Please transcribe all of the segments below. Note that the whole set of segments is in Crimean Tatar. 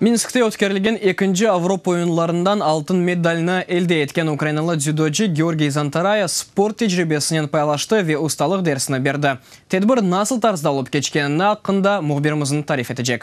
Minskte ötkerilgen ekinci Avropa oyunlarından altın medalni elde etken ukrainalı dzüdocı Georgiy Zantaraya sport tecribesinen paylaştı ve ustalıq dersini berdi. Tedbir nasıl tarzda olıp keçkenini aqqında mühbirimizin tarif etecek.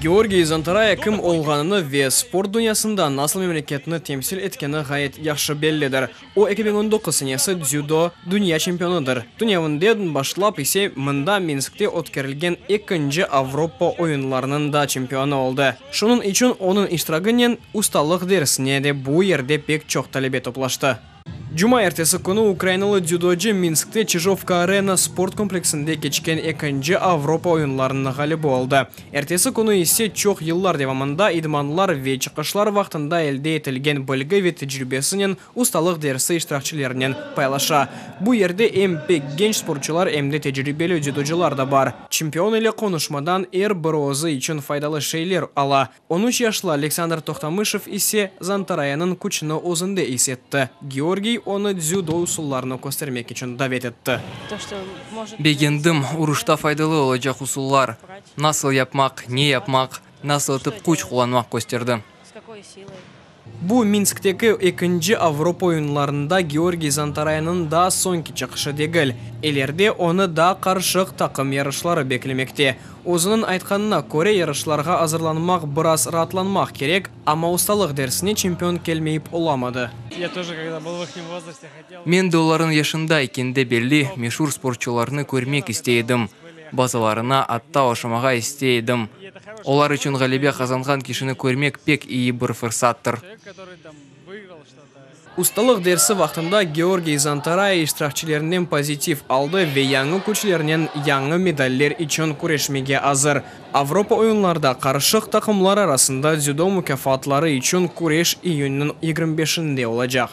Georgiy Zantaraya kim olğanını ve sport dünyasında nasıl memleketini temsil etkeni ğayet yahşı bellidir. O, 2019 senesi dzüdo dünya çempionıdır. Tünevinden başlap ise mında Minskte ötkerilgen ekinci Avropa oyunlarınıñ da çempionı oldı. Şunıñ içün onıñ iştiragınen ustalıq dersine de bu yerde pek çoq talebe toplaştı. Cumaertesi künü ukrainalı dzüdocı Minskte Çijovka-Arena sport kompleksinde keçken ekinci Avropa oyunlarınıñ ğalibi oldı. Ertesi künü ise çoq yıllar devamında idmanlar ve çıqışlar vaqtında elde etilgen bilgi ve tecribesinen ustalıq dersi iştirakçilerinen paylaşa. Bu yerde em pek genç sportçular, em de tecribeli dzüdocılar da bar. Çempion ile qonuşmadan er biri özü içün faydalı şeyler ala. 13 yaşlı Aleksandr Tohtamışev ise Zantarayanıñ küçüni özünde is etti. Georgiy onı dzüdo usullarını köstermek içün davet etti. Begendim, uruşta faydalı olacaq usullar, nasıl yapmaq, ne yapmaq, nasıl etip küç qullanmaq kösterdi. Bu Minskteki ekinci Avropa oyunlarında Georgiy Zantarayanıñ daa soñki çıqışı degil. İleride onı daa qarışıq taqım yarışları beklemekte. Özüniñ aytqanına köre, yarışlarğa azırlanmaq biraz raatlanmaq kerek, amma ustalıq dersine çempion kelmeyip olamadı. Men de olarnıñ yaşında ekende belli, meşur sportçularnı körmek istey edim, bazılarına atta oşamağa istey edim. Olar içün ğalebe qazanğan kişini körmek pek iyi bir fırsattır. Ustalıq dersi vaqtında Georgiy Zantaraya iştirakçilerinden pozitiv aldı ve yañı küçlernen yañı medaller içün küreşmege azır. Avropa oyunlarda qarışıq taqımlar arasında dzüdo mukâfatları içün küreş iyünniñ 25-inde olacaq.